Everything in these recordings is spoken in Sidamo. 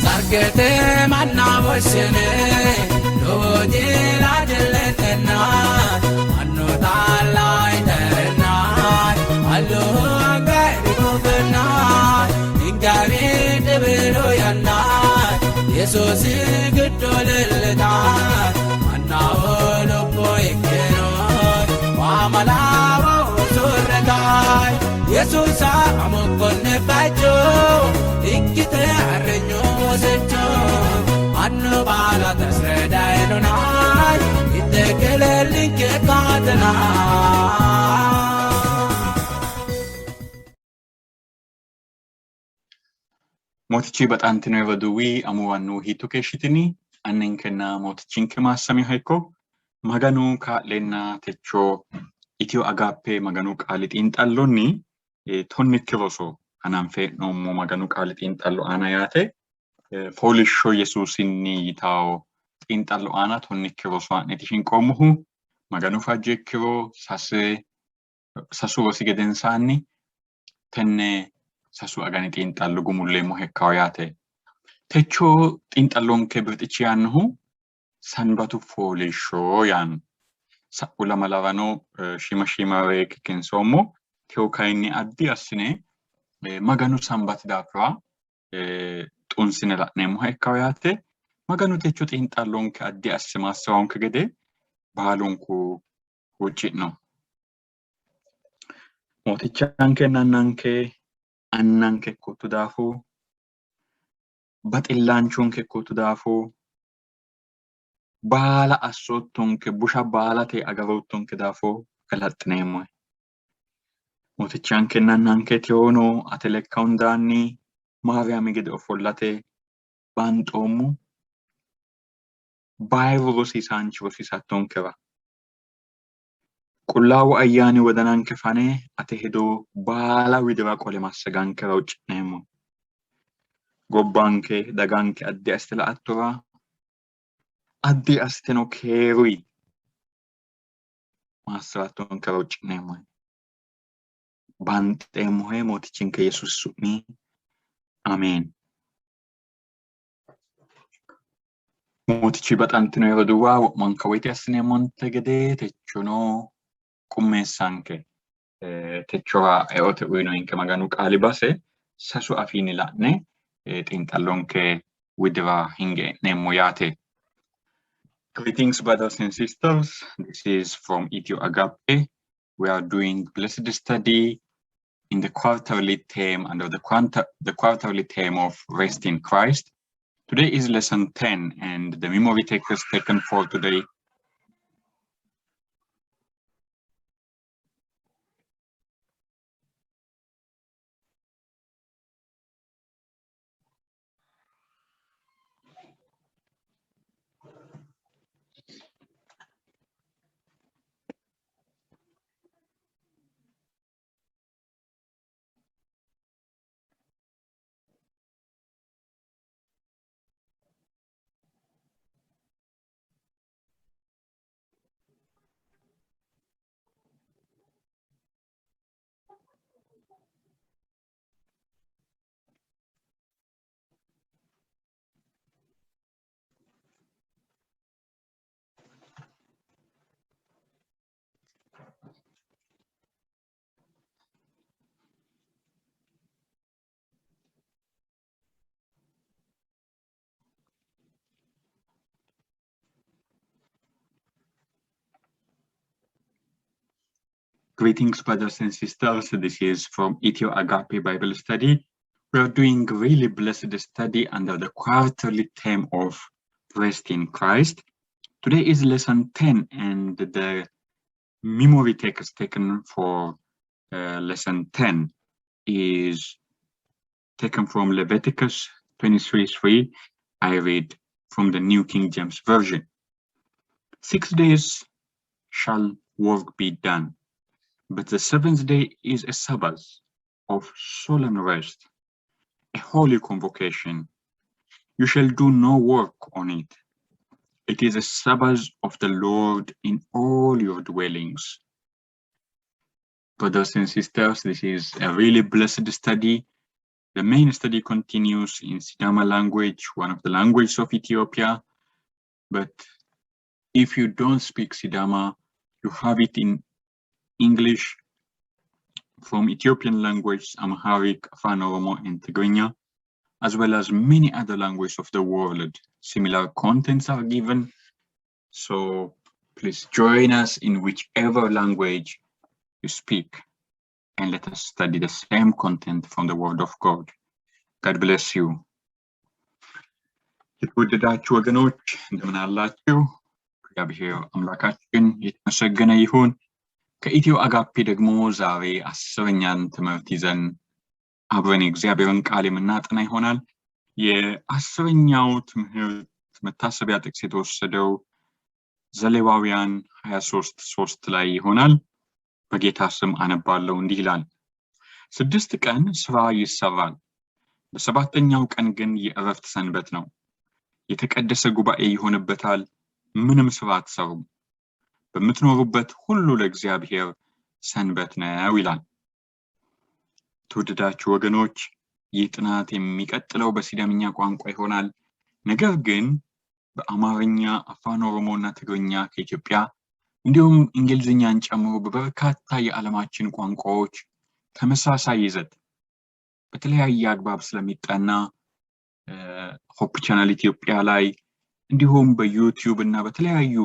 Sargete manna woshshine lowo jila jilletenna mannu taalla iterenna allu anga irikufenna ingawi dhibilu yanna Yesuusi giddo leellita mannaho lubbo ikkino waamalawo usurretaay Yesuusa amokkonne bacho ikkite arrenyo wosecho annu baala tasredaynonay ittekelellinke kaatena. Mootichi baxantino roduuwi amuwannu hiitto keeshshitini? Anninkenna mootichinke maassamiha ikko. Maganu kaa'leenna techo Itiyo Agaappe Maganu qaali xiinxallonni tonnikki roso hananfe hee'noommo Maganu qaali xiinxallo aana yaate. Fooliishsho Yesuusinni yitawo xiinxallo aana tonnikki roso ha'neeti shinqoommohu. Maganu fajjo ikkiro sasu rosi gedensaanni tenne sasu agani xiinxallo gumulleemmo hekkawo yaate. Techo xiinxallonke birxichi yaannohu sanbatu fooliishsho yaanno. Sa'u lamalarano shiima shiimare kikkinsoommo. Tewo kayinni addi assine Maganu sambati daafira xunsine la'neemmoha ikkawo yaate. Maganu techo xiinxallonke addi asse maassawonke gede baalunku huucci'no. Mootichankenna annanke annanke ikkootto daafo baxillaanchonke ikkootto daafo baala assoottonke busha baalate agaroottonke daafo galaxxineemmohe. Mootichankenna annanke tewono ate lekka hundaanni Maariyaami gede ofollate banxoommo bayiru rosiisaanchi rosiisattonkera Qullaawu Ayyaani wodananke fane ate hedo baala widira qole massagankera huucci'neemmo. Gobbanke, daganke addi assite la''attora, addi assiteno keeruyi maassi'rattonkera huucci'neemmo. Banxeemmohe Mootichinke Yesuusi su'mi Ameen. Mootichi baxantino roduuwa wo'manka woyite assineemmonte gede techono qummeessanke techora eote uyinoenke Maganu qaali base sasu afiinni la'ne xiinxallonke widira hinge e'neemmo yaate. Greetings brothers and sisters, this is from Ethio Agape. We are doing blessed study in the quarterly theme under the, the quarterly theme of rest in Christ. Today is lesson 10 and the memory text taken for today Greetings, brothers and sisters. This is from Ethio Agape Bible Study. We are doing really blessed study under the quarterly theme of Rest in Christ. Today is lesson 10 and the memory text taken for lesson 10 is taken from Leviticus 23:3. I read from the New King James Version. 6 days shall work be done, but the seventh day is a Sabbath of solemn rest, a holy convocation. You shall do no work on it. It is a Sabbath of the Lord in all your dwellings. Brothers and sisters, this is a really blessed study. The main study continues in Sidama language, one of the languages of Ethiopia. But if you don't speak Sidama, you have it in English from Ethiopian language, Amharic, Afan Oromo, and Tigrinya, as well as many other languages of the world. Similar contents are given. So please join us in whichever language you speak and let us study the same content from the Word of God. God bless you. የተወደዳችሁ ወገኖች፣ እንደምን አላችሁ? እግዚአብሔር አምላካችን የተመሰገነ ይሁን። ከኢትዮ አጋፔ ደግሞ ዛሬ 10ኛን ትምህርት ይዘን አብረን የእግዚአብሔርን ቃል የምናጠና ይሆናል። የ10ኛው ትምህርት መታሰቢያ ጥቅስ የተወሰደው ዘሌዋውያን 23:3 ላይ ይሆናል። በጌታ ስም አነባለሁ። እንዲህ ይላል፦ 6 ቀን ስራ ይሰራል፣ በሰባተኛው ቀን ግን የእረፍት ሰንበት ነው። የተቀደሰ ጉባኤ ይሆንበታል፣ ምንም ስራ አትሰሩም። በምትኖሩበት ሁሉ ለእግዚአብሔር ሰንበት ነው ይላል። ተወደዳችሁ ወገኖች፣ ይህ ጥናት የሚቀጥለው በሲዳምኛ ቋንቋ ይሆናል። ነገር ግን በአማርኛ፣ አፋን ኦሮሞ እና ትግርኛ ከኢትዮጵያ፣ እንዲሁም እንግሊዝኛን ጨምሮ በበርካታ የዓለማችን ቋንቋዎች ተመሳሳይ ይዘት በተለያየ አግባብ ስለሚጠና Hope Channel ኢትዮጵያ ላይ እንዲሁም በ YouTube እና በተለያዩ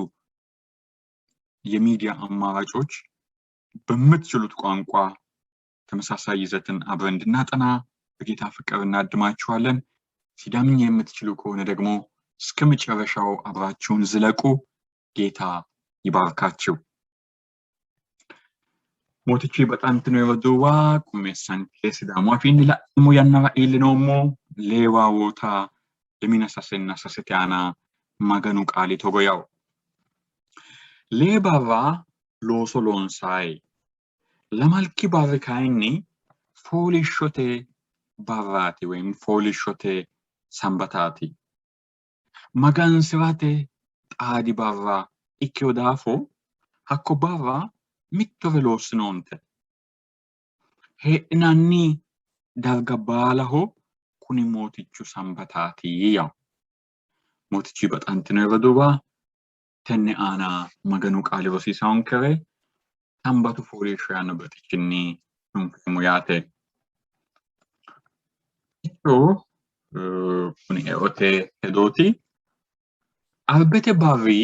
የሚዲያ አማራጮች በምትችሉት ቋንቋ ተመሳሳይ ይዘትን አብረን እንድናጠና በጌታ ፍቅር እናድማችኋለን። ሲዳምኛ የምትችሉ ከሆነ ደግሞ እስከ መጨረሻው አብራችሁን ዝለቁ። ጌታ ይባርካችሁ። Mootichi baxantino roduuwa, qummeessanke Sidaamu afiinni la'neemmo yannara iillinoommo. Leewaawoota lemina sasenna sasete aana Maganu qaali togo yawo. Lee barra looso loonsayi. Lamalki barri kayinni fooliishshote barraati woyim fooliishshote sambataati. Magansi'rate xaadi barra ikkino daafo hakko barra mittore loossinoonte. Heedhinanni darga baalaho kuni Mootichu sambataati yawo. Mootichi baxantino roduuwa, tenne aana Maganu qaali rosiisaankere sambatu fooliishsho yaanno birxichinni sunfeemmo yaate. Techo kuni eote hedooti. Arbete barri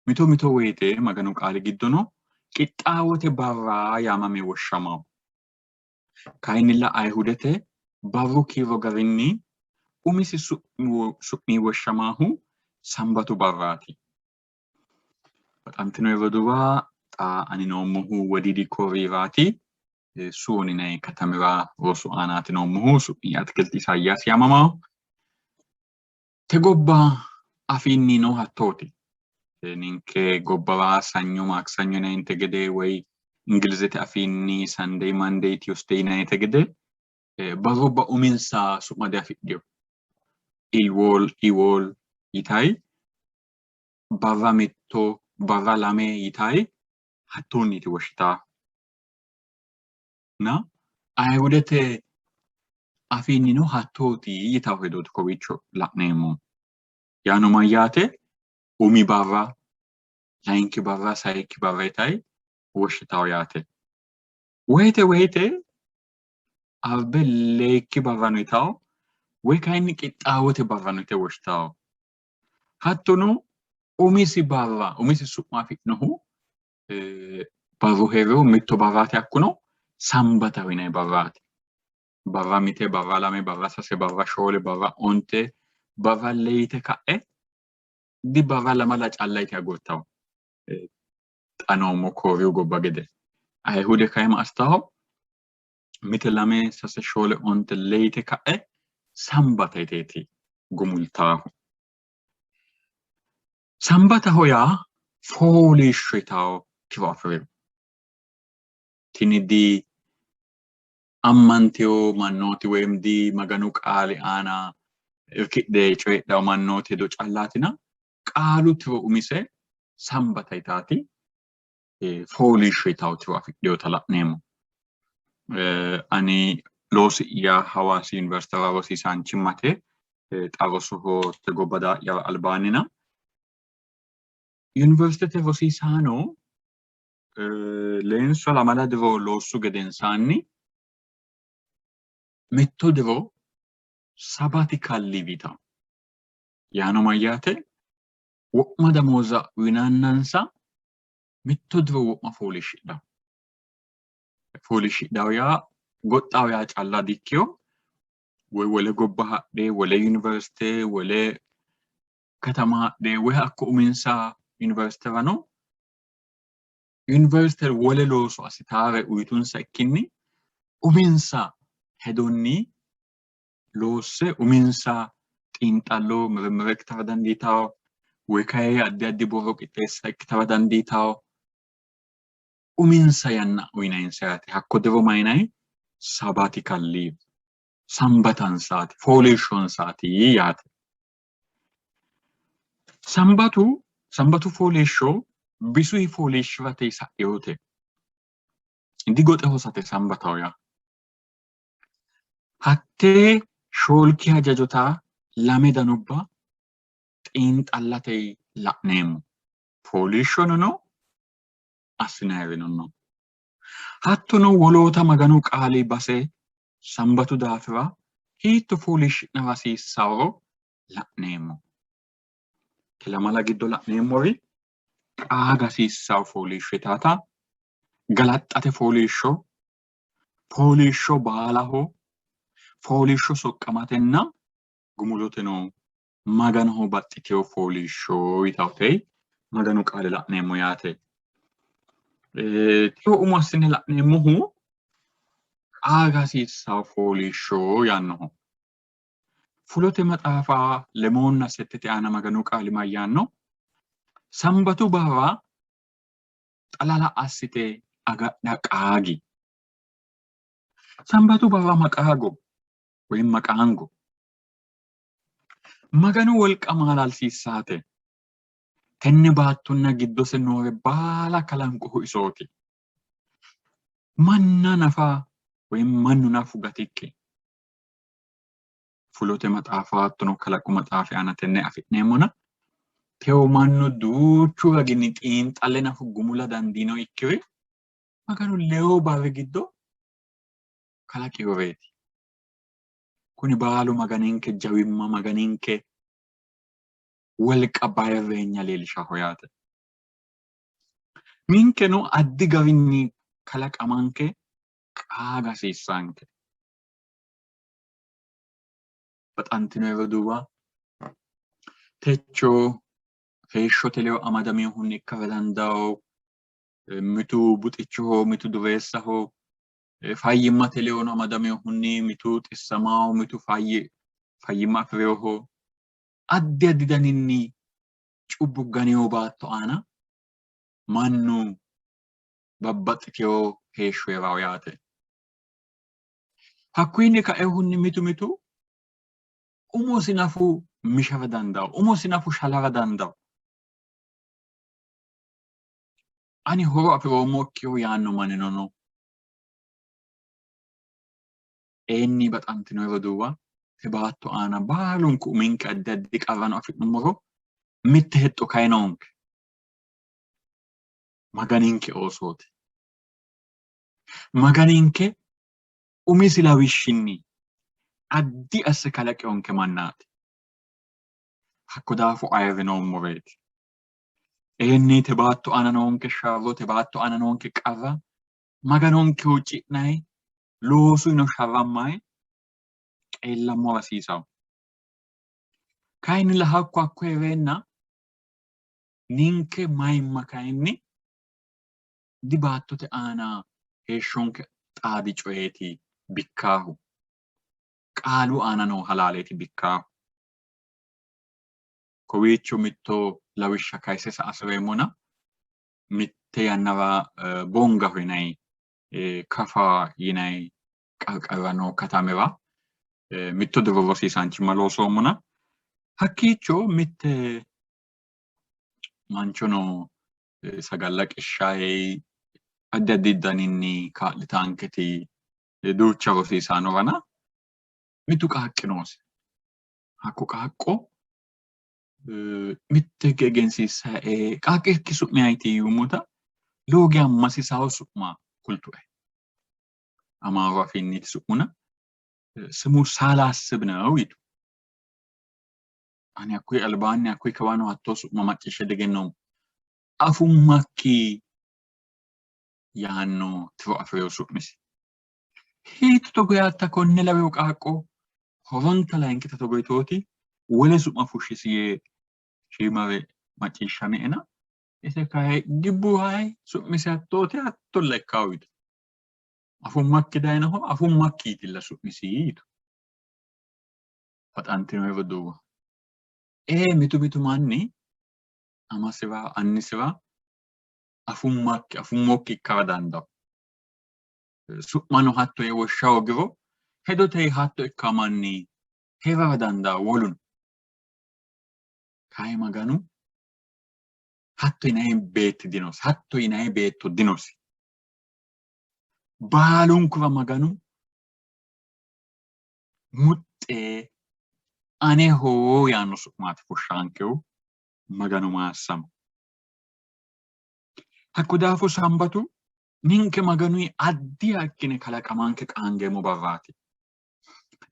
mito mito woyite Maganu qaali giddono qixxaawote barra yaamame woshshamawo. Kayinnilla Ayihudete barru kiiro garinni umisi su'mi woshshamaahu Sambatu barraati. Baxantino roduuwa, xa ani noommohu Wodiidi Kooriyiraati. Suwon yinanni katamira rosu aanaati noommohu. Su'mi'ya Atikilti Isaayyaasi yaamamawo. Te gobba afiinnino hattooti. Ninke gobbara sanyo maaksanyo yinanninte gede woy Ingilizete afiinni Sunday, Monday, Tuesday yinannite gede barrubba uminsa su'ma diafidhino. Ilwool, Iwool yitayi barra mitto, barra lame yitayi hattoonniiti woshshitaa. Na Ayihudete afiinnino hattooti yitawo hedooti kowiicho la'neemmo. Yaano mayyaate? Umi barra, layinki barra, sayikki barra yitayi woshshitawo yaate. Woyite woyite arbe leyikki barrano yitawo, woy kayinni qixxaawote barrano yite woshshitawo. Hattono umisi barra, umisi su'ma afi'nohu barru hee'riro mitto barraati, hakkuno sambataho yinanni barraati. Barra mite, barra lame, barra sase, barra shoole, barra onte, barra leyite ka'e di barra lamala calla yite agurtawo. Xa noommo Kooriyu gobba gede. Ayihude kayima astaho mite, lame, sase, shoole, onte, leyite ka'e sambata yiteeti gumultaahu. Sambataho yaa fooliishsho yitawo tiro afi'rino. Tini di ammantewo mannooti woyim di Maganu qaali aana irkidhe coyidhawo mannooti hedo callaatina qaalu tiro umise sambata yitaati. Fooliishsho yitawo tiro afidhinota la'neemmo. Ani loosi'ya Hawaasi Yuniversitera rosiisaanchimmate, xa rosoho te gobba daa'yara albaannina yuniversitete rosiisaano leenso lamala diro loossu gedensaanni mitto diro sabbatical leave yitanno. Yaano mayyaate? Wo'ma damooza uyinannansa mitto diro wo'ma fooliishshidhanno. Fooliishshidhanno yaa goxxawo yaa calla dikkino, woy wole gobba hadhe, wole yuniversite, wole katama hadhe, woy hakko uminsa yuniversiterano yuniversite wole looso assitaare uyitunsa ikkinni uminsa hedonni loosse uminsa xiinxallo mirimmire ikkitara dandiitawo, woy kayi addi addi borro qixxeessa ikkitara dandiitawo, uminsa yanna uyinayinsa yaate. Hakko diro mayinayi sabbatical leave, sambatansaati, fooliishshonsaati yaate. Sambatu sambatu fooliishsho bisuyi fooliishshirate sa'inote, digoxe hosate sambataho yaa. Hattee shoolki hajajota lame danubba xiinxallate la'neemmo. Fooliishshono no, assinayirino no. Hattono woloota Maganu qaali base Sambatu daafira hiitto fooliishshi'nara hasiissaworo la'neemmo. Lamala giddo la'neemmori qaaga hasiissawo fooliishsho yitaata, galaxxate fooliishsho, fooliishsho baalaho, fooliishsho soqqamatenna gumuloteno Maganoho baxxitewo fooliishsho yitawote Maganu qaale la'neemmo yaate. Tewo umo assine la'neemmohu qaaga hasiissawo fooliishsho yaannoho. Fulote maxaafa lemoonna settete aana Maganu qaali mayyaanno? Sambatu barra xalala assite agadha qaagi. Sambatu barra maqaago woy maqaango. Maganu wolqa maalalsiissaate. Tenne baattonna giddose noore baala kalanqohu isooti. Manna nafa woy mannu nafu gatikki. Fulote maxaafa hattono kalaqu maxaafi aana tenne afi'neemmona tewo mannu duuchu raginni xiinxalle nafu gumula dandiino ikkiri Maganu leewu barri giddo kalaqinoreeti. Kuni baalu Maganinke jawimma, Maganinke wolqa bayirreenya leellishaho yaate. Ninkeno addi garinni kalaqamanke qaaga hasiissanke. Baxantino roduuwa, techo heeshshote ledo amadaminohunni ikkara dandawo, mitu buxichoho, mitu dureessaho, fayyimmate ledono amadaminohunni mitu xissamaho, mitu fayyimma afi'rinoho, addi addi daninni cubbu ganino baatto aana mannu babbaxxitewo heeshsho hee'rawo yaate. Hakkuyinni kaehunni mitu mitu umosi nafu mishara dandawo, umosi nafu shalara dandawo. Ani horo afi'roommokkiho yaanno mannino no. Eenni baxantino roduuwa, te baatto aana baalunku uminke addi addi qarrano afi'nummoro mitte hexxo kayi noonke. Maganinke oosooti. Maganinke umisi lawishshinni addi asse kalaqinonke mannaati. Hakko daafo ayirrinoommoreeti. Eenni te baatto aana noonke sharro, te baatto aana noonke qarra Maganonke huucci'nayi, loosuyino sharrammayi qeellammora hasiisawo. Kayinnilla hakko hakko hee'reenna ninke mayimma kayinni dibaattote aana heeshshonke xaadi coyeeti bikkaahu. Qaalu aana noo halaaleeti bikkaahu. Kowiicho mitto lawishsha kayise sa hasireemmona mitte yannara Bongaho yinanni Kafa yinanni qarqarira noo katamira mitto diro rosiisaanchimma loosoommona hakkiicho mitte manchono Sagalla qishshayi addi addi daninni kaa'litaanketi duucha rosiisaanowana mitu qaaqqi noose. Hakko qaaqqo mitte higge egensiissae qaaqqikki su'mi ayeti yuummota lowo geya masisawo su'ma kultue. Amaaru afiinniiti su'muna ስሙ ሳላስብ ነው yitu. Ani hakkuyi albaanni hakkuyi kawano hattoo su'ma macciishshe diegenoommo. Afummakki yaanno tiro afi'rino su'misi. Hiitto togo yaatta konne laweyo qaaqqo horonta layinkita togo yitooti wole su'ma fushshisi yee shiimare macciishshamiena ise kayi gibbu hayi su'misi hattooti hattolla ikkawo yitu. Afummakki dayinoho afummakkiitilla su'misi yitu. Baxantino roduuwa. Ee mitu mitu manni amasiwa annisiwa afummakki afummokki ikkara dandawo. Su'mano hatto yee woshsha hoogiro hedote hatto ikka manni hee'rara dandawo woluno. Kayi Maganu hatto yinanni beetti dinosi, hatto yinanni beetto dinosi. Baalunkura Maganu muxxe aneho yaanno su'maati fushshaankehu Maganu maassamo. Hakko daafo Sambatu ninke Maganuyi addiha ikkine kalaqamanke qaangeemmo barraati.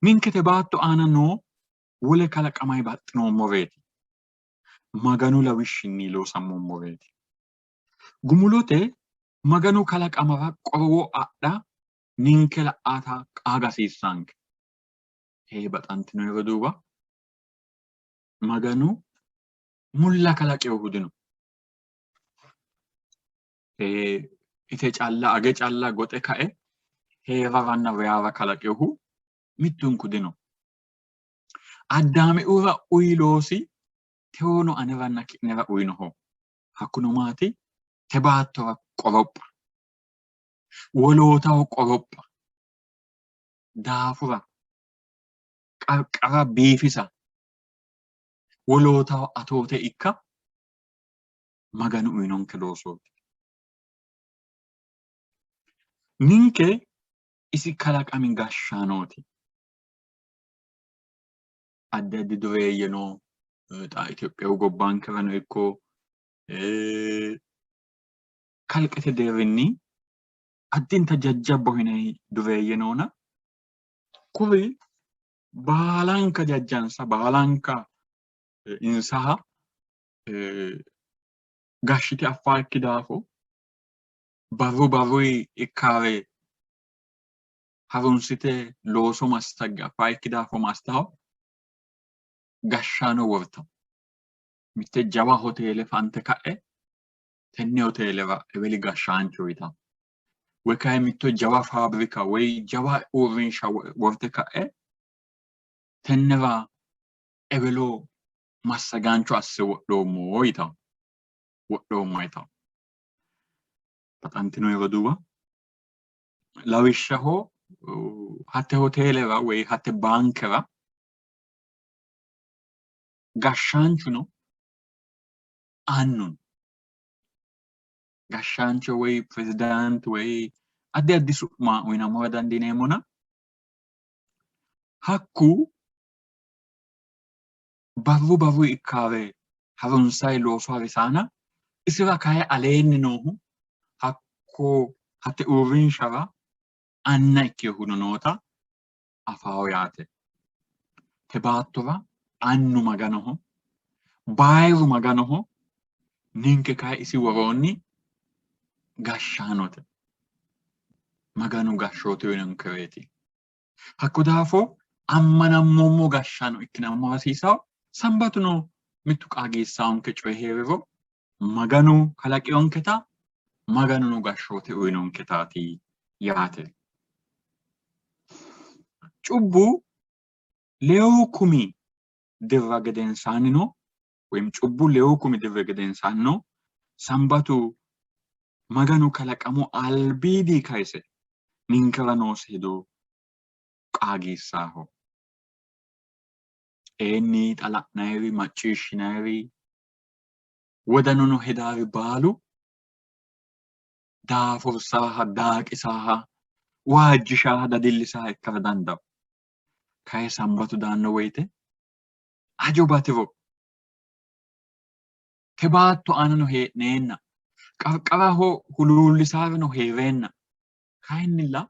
Ninkete baatto aana noo wole kalaqamayi baxxinoommoreeti. Maganu lawishshinni loosammoommoreeti. Gumulote Maganu kalaqamara qorowo adha ninke la''ata qaaga hasiissanke. Ee baxantino roduuwa, Maganu mulla kalaqinohu dino. Ite calla age calla goxe kae hee'raranna reyara kalaqinohu mittunku dino. Addaamiura uyi loosi tewono aneranna ki'nera uyinoho. Hakkuno maati? Te baattora qoropha, wolootaho qoropha, daafura, qarqara biifisa, wolootaho atoote ikka Maganu uyinonke loosooti. Ninke isi kalaqami gashshaanooti. Addi addi dureeyye no, xa Itophiyu gobbankerano ikko kalqete deerrinni addinta jajjabba yinanni dureeyye noona kuri baalanka jajjansa baalanka insaha gashshite affaakki daafo barru barruyi ikkare harunsite looso massagge affaakki daafo mastaho gashshaano wortawo. Mitte jawa hoteele fante ka'e tenne hoteelera eweli gashshaancho yitanno. Woy kayi mitto jawa faabirika woy jawa uurrinsha worte ka'e tennera ewelo massagaancho asse wodhoommo yitanno. Wodhoommo yitanno. Baxantino roduuwa lawishshaho hatte hoteelera woy hatte baankera gashshaanchuno annuno gashshaancho woy pirezidaant woy addi addi su'ma uyinammora dandiineemmona hakku barru barru ikkaare harunsayi looso harisaana isira kayi aleenni noohu hakko hatte uurrinshara anna ikkinohuno noota afawo yaate. Te baattora annu Maganoho, bayiru Maganoho, ninke kayi isi woroonni gashshaanote. Maganu gashshoote uyinonkereeti. Hakko daafo ammanammoommo gashshaano ikkinammo hasiisawo. Sambatuno mittu qaagiissawonke coyi hee'riro Maganu kalaqinonketa Maganuno gashshoote uyinonketaati yaate. Cubbu lewu kumi dirra gedensaannino woyim cubbu lewu kumi dirra gedensaannino Sambatu Maganu kalaqamu albiidi kayise ninkera noosi hedo qaagiissaaho. Eenni xa la'nayiri macciishshinayiri wodanuno hedaari baalu Daafursaaha, daaqisaaha, waajjishaaha, dadillisaaha ikkara dandawo. Kayi sambatu daanno woyite ajo batiro te baatto aanano hee'neenna qarqaraho huluullisaarino hee'reenna kayinnilla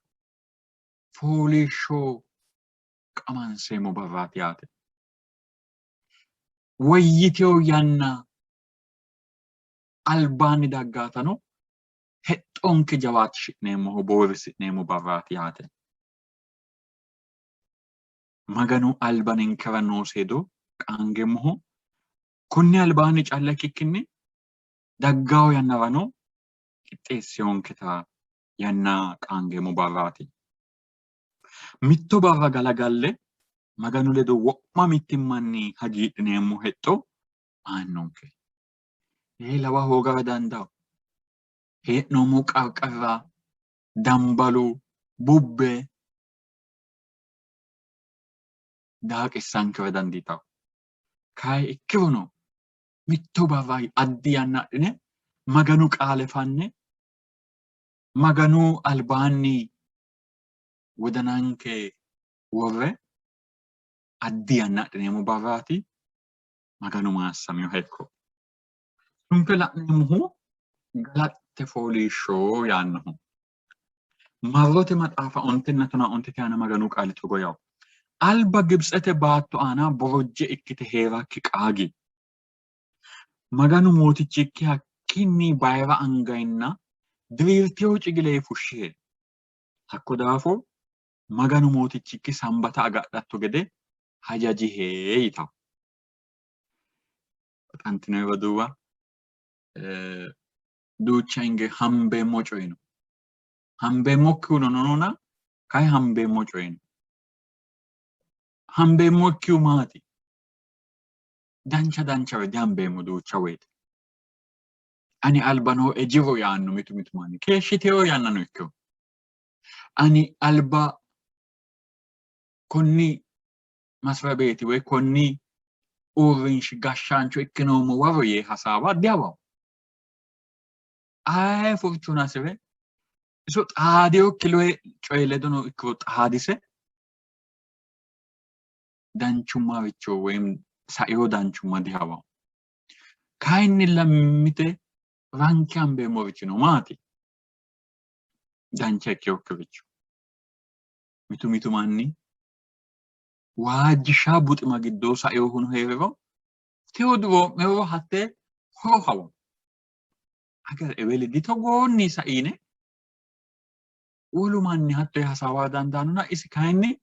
fooliishsho qamanseemmo barraati yaate. Woyyitewo yanna albaanni daggaatano hexxonke jawaachishi'neemmoho boorisi'neemmo barraati yaate. Maganu alba ninkera noosi hedo qaangeemmohu konni albaanni calla ikkikkinni daggawo yannarano qixxeessinonketa yanna qaangeemmo barraati. Mitto barra galagalle Maganu ledo wo'ma mittimmanni hagiidhineemmo hexxo aannonke. Ee lawa hoogara dandawo. Hee'noommo qarqarira dambalu bubbe daaqissankera dandiitanno. Kayi ikkirono mitto barra addi yanna adhine Maganu qaale fanne Maganu albaanni wodananke worre addi yanna adhineemmo barraati. Maganu maassaminoha ikko. Sunfe la'neemmohu galatte fooliishsho yaannohu. Marrote maxaafa ontenna tonaa ontete aana Maganu qaali togo yawo. Alba Gibitsete baatto aana borojje ikkite hee'rakki qaagi. Maganu mootichikki hakkiinni bayira angayinna diriirtino cigileyi fushshihe. Hakko daafo Maganu mootichikki Sambata agadhatto gede hajajihe yitawo. Baxantino roduuwa, duucha hinge hambeemmo coyi no. Hambeemmokkihuno noona, kayi hambeemmo coyi no. Hambeemmokkihu maati? Dancha danchare dihambeemmo duucha woyite. Ani alba nooe jiro yaanno mitu mitu manni keeshshiteyo yannano ikkiro. Ani alba konni masira beeti woy konni uurrinshi gashshaancho ikkinoommo waro yee hasaawa dihawawo. Aye furchono hasi're iso xaadinokki coyi ledono ikkiro xaadise danchummaricho woyim saino danchumma dihawawo. Kayinnilla mite ranke hambeemmorichi no maati? Dancha ikkinokkiricho. Mitu mitu manni waajjisha buxima giddo sainohuno hee'riro tewo duroo'mero hattee horo hawa. Agar eweli ditogoonni saine wolu manni hatto yee hasaawara dandaannona isi kayinni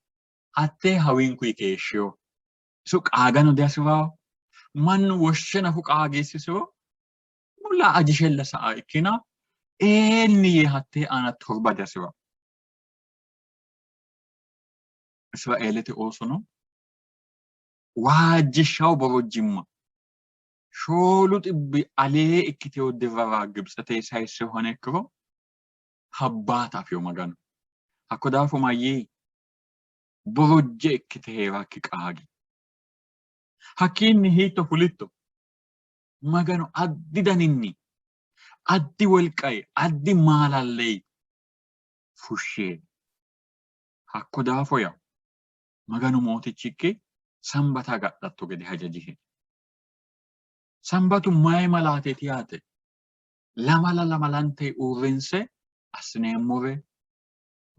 hattee hawinku keeshshino. Iso qaagano dihasi'rawo. Mannu woshshe nafu qaagiissisiro mulla ajishella sa'a ikkina eenni yee hattee aana torba dihasi'rawo. Israeelete oosono waajjishshawo borojjimma shoolu xibbi alee ikkitewo dirrara Gibitsete sayissewohano ikkiro habbaata afino Maganu. Hakko daafo mayyii? Borojje ikkite hee'rakki qaagi. Hakkiinni hiitto fulitto? Maganu addi daninni, addi wolqayi, addi maalalleyi fushshie. Hakko daafo ya Maganu Mootichikki Sambata agadhatto gede hajajihe. Sambatu mayi malaateeti yaate? Lamala lamalante uurrinse assineemmore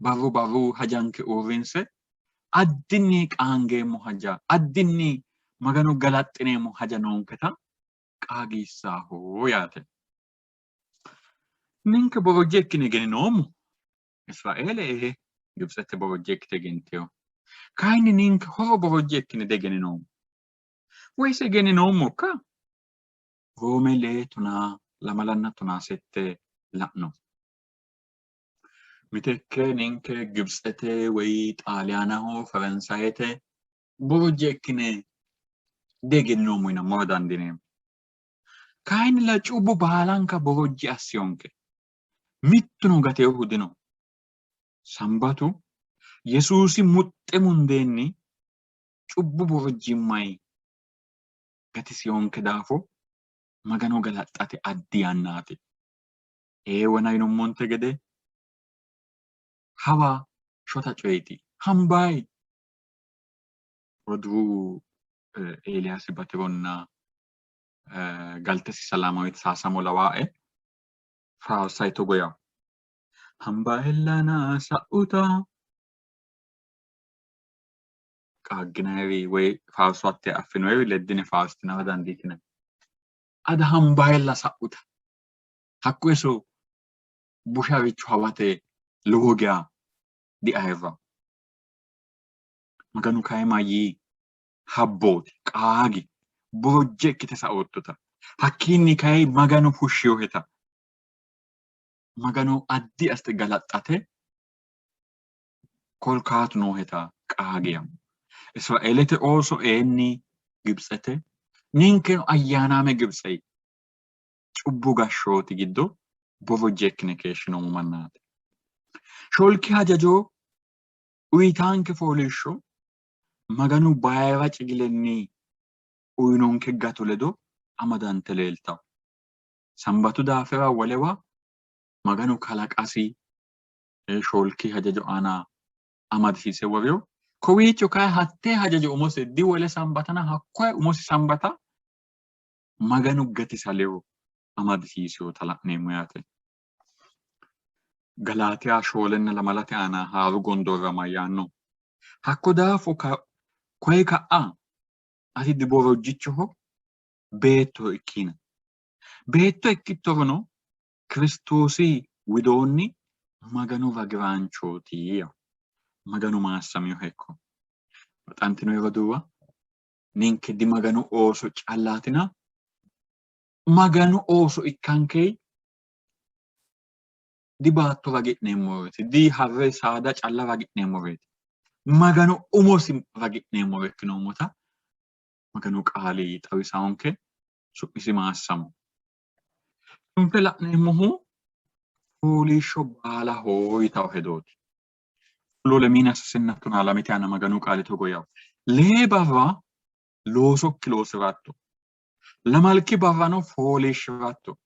barru barru hajanke uurrinse addinni qaangeemmo haja, addinni Maganu galaxxineemmo haja noonketa qaagiissaaho yaate. Ninke borojje ikkine egeninoommo. Israeele ee Gibitsete borojje ikkite egentino. Kayinni ninke horo borojje ikkine diegenninoommo. Woyis egenninoommokka? Roome lee tonaa lamalanna tonaa sette la'no. Miteekke ninke Gibitsete woy Xaaliyaanaho Faransayete borojje ikkine diegenninoommo yinammora dandiineemmo. Kayinnilla cubbu baalanka borojje assiyonke. Mittuno gateehu dino. Sambatu Yesuusi muxxe mundeenni cubbu borojjimmayi gatisiyonke daafo Magano galaxxate addi yannaati. Eewana yinummonte gede hawa shota coyeeti. Hambayi roduuwu Eeliyaasi Batironna galtesi Salaamawit Saasamo lawaae faarsayi togo yawo. Hambaayellana sa'uta qaagginayiri woy faarso hatte affinoyiri leddine faarstinara dandiitinanni. Ada hambaayella sa'uta hakku iso busharicho hawate lowo geya diayirranno. Maganu kayi mayyii? Habbooti, qaagi, borojje ikkite saoottota, hakkiinni kayi Maganu fushshinoheta Magano addi assite galaxxate korkaatu nooheta qaagi. Israeelete ooso eenni Gibitsete, ninkeno ayyaanaame Gibitse cubbu gashshooti giddo borojje ikkine keeshshinoommo mannaati. Shoolki hajajo uyitaanke fooliishsho Maganu bayira cigilenni uyinonke gato ledo amadante leeltanno. Sambatu daafira wolewa Maganu kalaqasi shoolki hajajo aana amadisiise worino. Kowiicho kayi hattee hajajo umose diwole sambatana hakkoye umosi sambata Maganu gatisa ledo amadisiisinota la'neemmo yaate. Galaatiya shoolenna lamalate aana haaru gondoorra mayyaanno? Hakko daafo koye ka'a ati diborojjichoho beettoho ikkina. Beetto ikkittorono Kiristoosi widoonni Maganu ragi'raanchooti yawo. Maganu maassaminoha ikko. Baxantino roduuwa, ninke di Maganu ooso callaatina Maganu ooso ikkanke di baatto ragi'neemmoreeti, di harre saada calla ragi'neemmoreeti. Maganu umosi ragi'neemmore ikkinoommota Maganu qaali xawisaonke, su'misi maassamo. Sunfe la'neemmohu fooliishsho baalaho yitawo hedooti. Fulo lemiina sasenna tonaa lamete aana Maganu qaali togo yawo. Lee barra loosokki loosi'ratto. Lamalki barrano fooliishshi'ratto.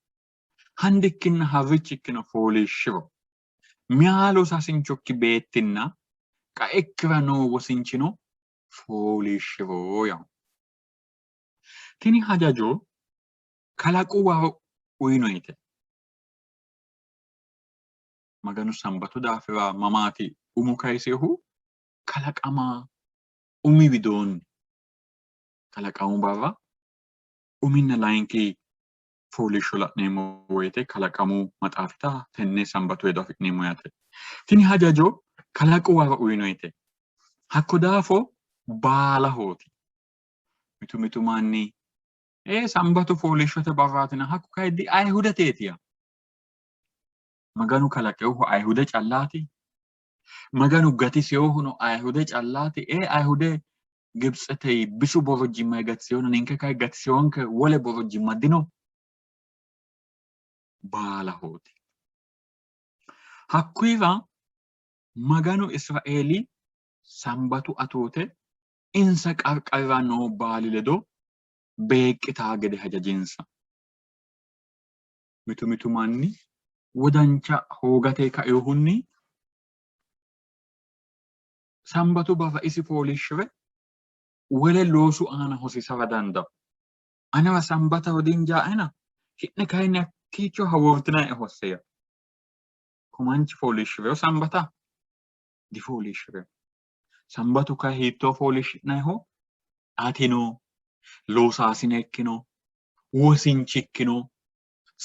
Handikkinna harrichikkino fooliishshi'ro. Meyaa loosaasinchokki beettinna qaekkira noo wosinchino fooliishshi'ro yawo. Tini hajajo kalaqu waro uyinoyite. Maganu Sambatu daafira mamaati umo kayisinohu? Kalaqama umi widoonni. Kalaqamu barra uminna layinki fooliishsho la'neemmo woyite kalaqamu maxaafita tenne Sambatu hedo afi'neemmo yaate. Tini hajajo kalaqu waro uyinoyite. Hakko daafo baalahooti. Mitu mitu manni ee Sambatu fooliishshote barraatina hakku kayi di Ayihudeteeti yaa. Maganu kalaqinohu Ayihude callaati? Maganu gatisinohuno Ayihude callaati? Ee Ayihude Gibitsete bisu borojjimma gatisinohuna ninke kayi gatisinonke wole borojjimma dino. Baalahooti. Hakkuyira Maganu Israeeli Sambatu atoote insa qarqarira noo baali ledo beeqqitaa gede hajajinsa. Mitu mitu manni wodancha hoogate kainohunni Sambatu barra isi fooliishshi're wole loosu aana hosiisara dandaanno. Anera Sambataho dinjaaena, ki'ne kayinni hakkiicho hawoortinae hosse yaa. Ko manchi fooliishshi'rino Sambata? Difooliishshi'rino. Sambatu kayi hiittoo fooliishshi'nayiho? Atino, loosaasinekino, wosinchikkino,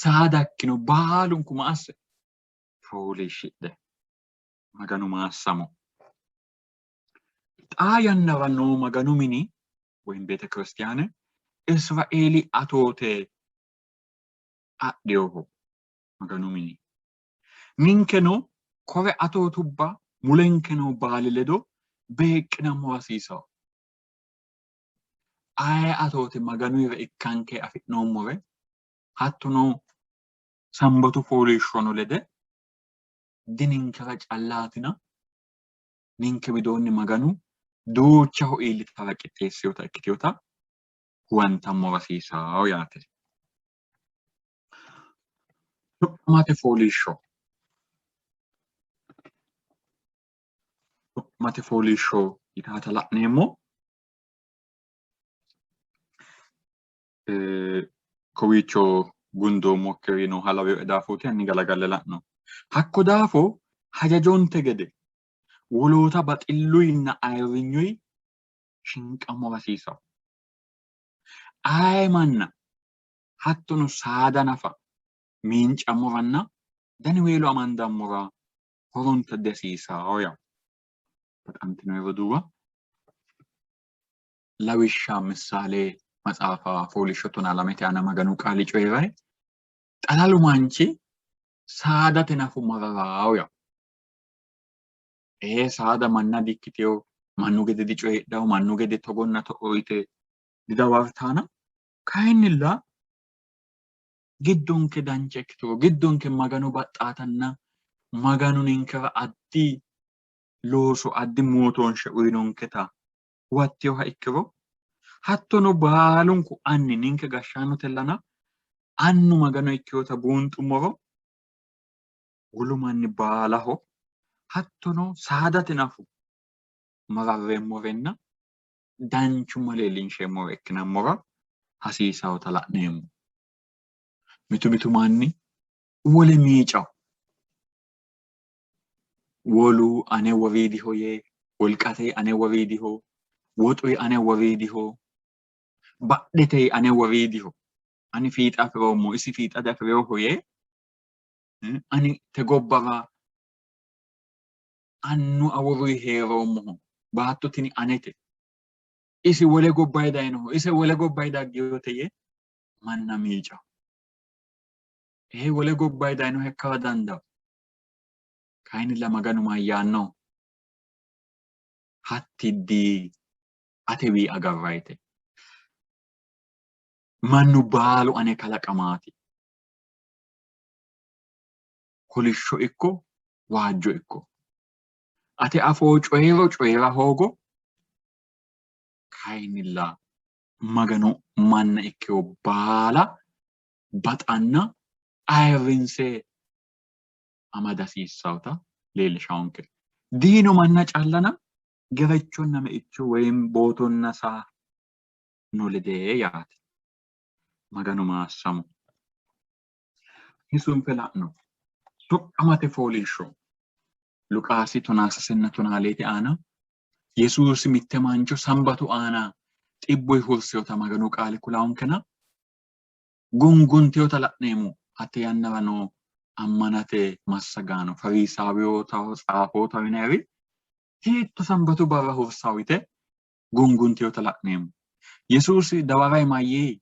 saadakkino baalunku ma asse? Fooliishshidhe. Maganu maassamo. Xaa yannara noo Maganu mini woyim beetekiristiyaane Israeeli atoote adhinoho Maganu mini. Ninkeno kore atootubba mulenke noo baali ledo beeqqinammo hasiisanno. Aye atoote Maganuyire ikkanke afi'noommore hattono Sambatu fooliishshono lede dininkera callaatina ninke widoonni Maganu duuchaho iillitara qixxeessinota ikkitinota huwantammo hasiisanno yaate. Soqqamate fooliishsho. Soqqamate fooliishsho yitaata la'neemmo. Kowiicho gundoommokkiri nooha laweyoe daafooti hanni galagalle la'no. Hakko daafo hajajonte gede woloota baxilluyinna ayirrinyuyi shinqammo hasiisawo. Aye manna hattono saada nafa miincammoranna daniweelo amandammora horonta dihasiisawo yawo. Baxantino roduuwa lawishsha missaale maxaafa fooliishsho tonaa lamete aana Maganu qaali coyi'rayi xalalu manchi saadate nafu mararawo yawo. Ee saada manna dikkiteyo, mannu gede dicoyidhawo, mannu gede togonna to'o yite didawartaana, kayinnilla giddonke dancha ikkituro, giddonke Magano baxxaatanna Maganu ninkera addi looso, addi mootoonshe uyinonketa huwattinoha ikkiro, hattono baalunku anni ninke gashshaanotellana annu Magano ikkinota buunxummoro, wolu manni baalaho hattono saadate nafu mararreemmorenna danchumma leellinsheemmore ikkinammora hasiisawota la'neemmo. Mitu mitu manni wole miicawo, wolu ane woriidiho yee, wolqate ane woriidiho, woxuyi ane woriidiho, badhete ane woriidiho, ani fiixa afi'roommo isi fiixa diafi'rinoho yee ani te gobbara annu awuruyi hee'roommoho, baatto tini anete, isi wole gobbayi dayinoho, ise wole gobbayi dagginote yee manna miicawo. Ee wole gobbayi dayinoha ikkara dandawo. Kayinnilla Maganu mayyaanno? Hatti di atewii agarrayite. Mannu baalu ane kalaqamaati. Kolishsho ikko waajjo ikko. Ate afoo coyi'ro coyi'ra hoogo, kayinnilla Maganu manna ikkewo baala baxanna ayirrinse amada hasiissawota leellishawonke. Diino manna callana gerechonna meicho woyim bootonna saa no lede yaate. Maganu maassamo. Sunfe la'no. Soqqamate fooliishsho Luqaasi tonaasasenna tonaaleete aana Yesuusi mitte mancho sambatu aana xibbuyi hursinota Maganu qaali kulawonkena gunguntinota la'neemmo. Hatte yannara noo ammanate massagaano Farisaawootaho tsaafootaho yinanniri hiitto sambatu barra hursawo yite gunguntinota la'neemmo. Yesuusi dawaray mayyee?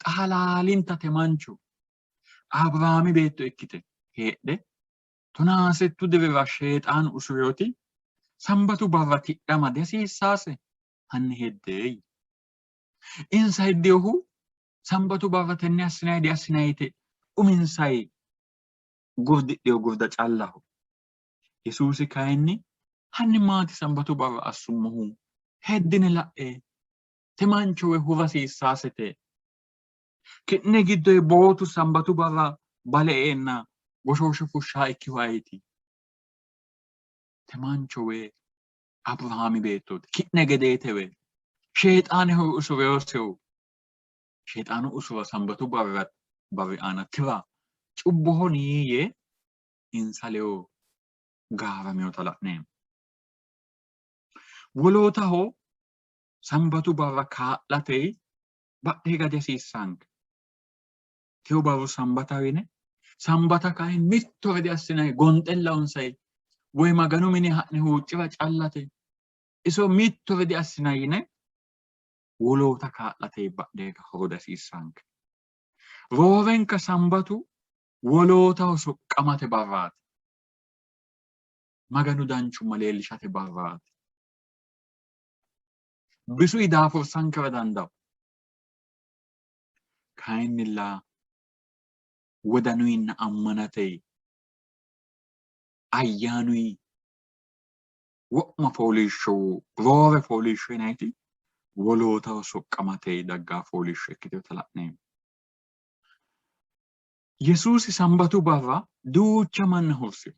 Xa halaalintate mancho Abiraami beetto ikkite heedhe tonaasettu dirira Sheexaanu usuriyoti Sambatu barra tidhama dihasiissaase? Hanni hedde yii. Insa heddinohu Sambatu barra tenne assinanni diassinanni yite uminsayi gurdidhino gurda callaho. Yesuusi kayinni hanni maati Sambatu barra assummohu? Heddine la'e, te manchowe hura hasiissaasete. Ki'ne giddoyi bootu Sambatu barra bale e'eenna goshooshe fushshaa ikkihu ayeti? Te manchowe Abirihaami beettooti, ki'ne gedeetewe Sheexaaneho usureyosehu. Sheexaanu usura Sambatu barra barri aana tira cubbohoni yee insa ledo gaaraminota la'neemmo. Wolootaho Sambatu barra kaa'late badhe higa dihasiissanke. Teyo barru Sambataho yine Sambata kayinni mittore diassinanni gonxella honsanni woy Maganu mine ha'ne huuccira callate iso mittore diassinanni yine woloota kaa'late badhe higa horo dihasiissanke. Roorenka Sambatu wolootaho soqqamate barraati. Maganu danchumma leellishate barraati. Bisuyi daafursankera dandawo. Kayinnilla wodanuyinna ammanate ayyaanuyi wo'ma fooliishsho roore fooliishsho yinanniti wolootaho soqqamate daggaa fooliishsho ikkitinota la'neemmo. Yesuusi Sambatu barra duucha manna hursino.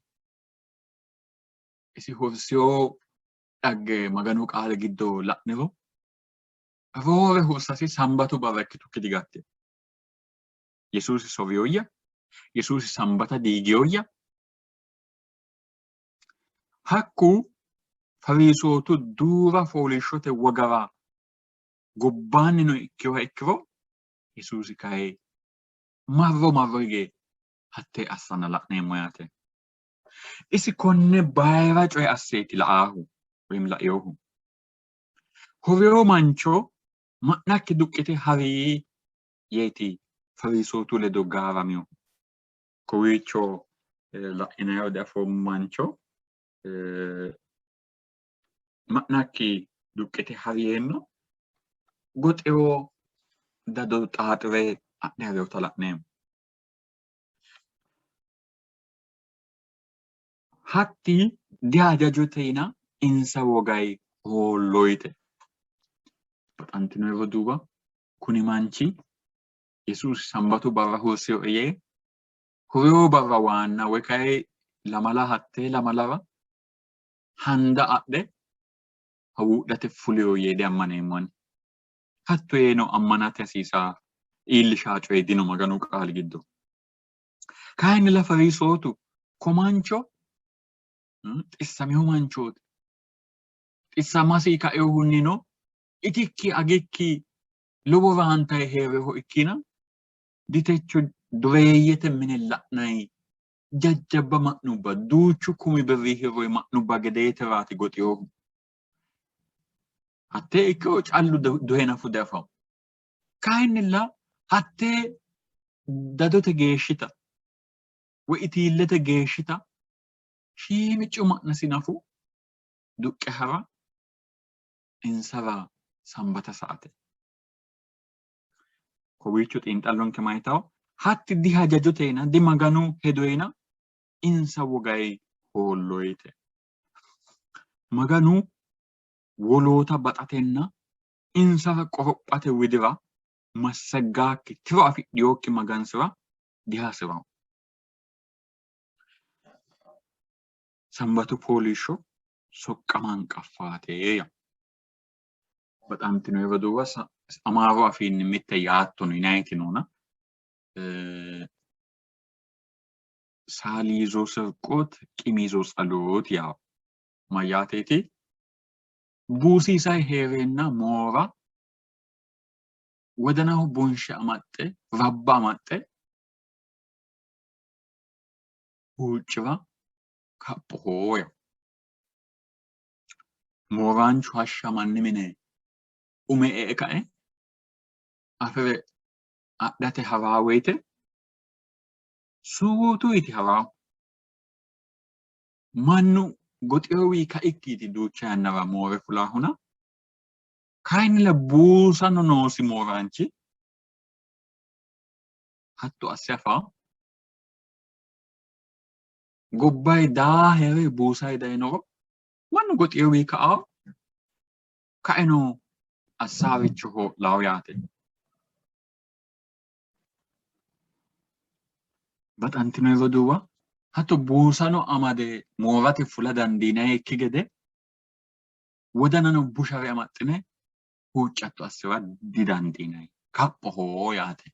Isi hursino dhagge Maganu qaali giddo la'niro roore hursasi Sambatu barra ikkitukki digattino. Yesuusi sowiyoyya? Yesuusi Sambata diigiyoyya? Hakku Fariisootu duuwa fooliishshote wogara gobbaannino ikkinoha ikkiro, Yesuusi kayi marro marro hige hattee assanna la'neemmo yaate. Isi konne bayira coye asseeti la''aahu woyim lainohu. Hurino mancho ma'nakki duqqite ha'ri yeeti Fariisootu ledo gaaraminohu. Kowiicho la'inayiro diafoommo mancho ma'nakki duqqite ha'ri yeenna goxewo dado xaaxire adhe ha'rinota la'neemmo. Hatti dihajajote yina insa wogayi hoolloyite. Baxantino roduuwa, kuni manchi Yesuusi Sambatu barra hursinoe yee hurino barra waanna woy kayi lamala hattee lamalara handa adhe hawuudhate fulino yee diammaneemmo ani. Hatto yeeno ammanate hasiisa iillishaa coyi dino Maganu qaali giddo. Kayinnilla Farisootu ko mancho xissamino manchooti. Xissamasi kainohunnino itikki agikki lowo raantayi hee'rinoho ikkina ditecho dureeyyete mine la'nayi jajjabba ma'nubba duuchu kumi birri hirroyi ma'nubba gedeeteraati goxinohu. Hattee ikkiro callu duhe nafu diafawo. Kayinnilla hattee dadote geeshshita woy itiillete geeshshita shiimicco ma'nasi nafu duqqe ha'ra insara sambata sa''ate. Kowiicho xiinxallonke mayitawo? Hatti dihajajotena, dimaganu hedoyena insa wogayi hoolloyite. Maganu woloota baxatenna insara qorophate widira massagaakki tiro afidhinokki magansi'ra dihasi'ranno. Sambatu fooliishsho soqqama hanqaffaate yaa. Baxantino roduuwa, Amaaru afiinni mitte yaatto no yinanniti noona, saal yizo sirqoot qiim yizo tsaloot yaa mayyaateeti? Buusiisayi hee'reenna moora, wodanaho bunshe amaxxe, rabba amaxxe huucci'ra kaphoho yaa. Mooraanchu hashsha manni mine ume e''e kae afi're adhate haraa woyte suutu yiti haraa. Mannu goxewii kaikkiiti duucha yannara moore fulaahuna, kayinnilla buusano noosi mooraanchi hatto asse afaa. Gobbayi daa hee're buusayi dayinoro mannu goxewii ka'a kaeno assaaricho hoo'lao yaate. Baxantino roduuwa, hatto buusano amade moorate fula dandiinayikki gede wodanano bushare amaxxine huuccatto assi'ra didandiinanni. Kaphoho yaate.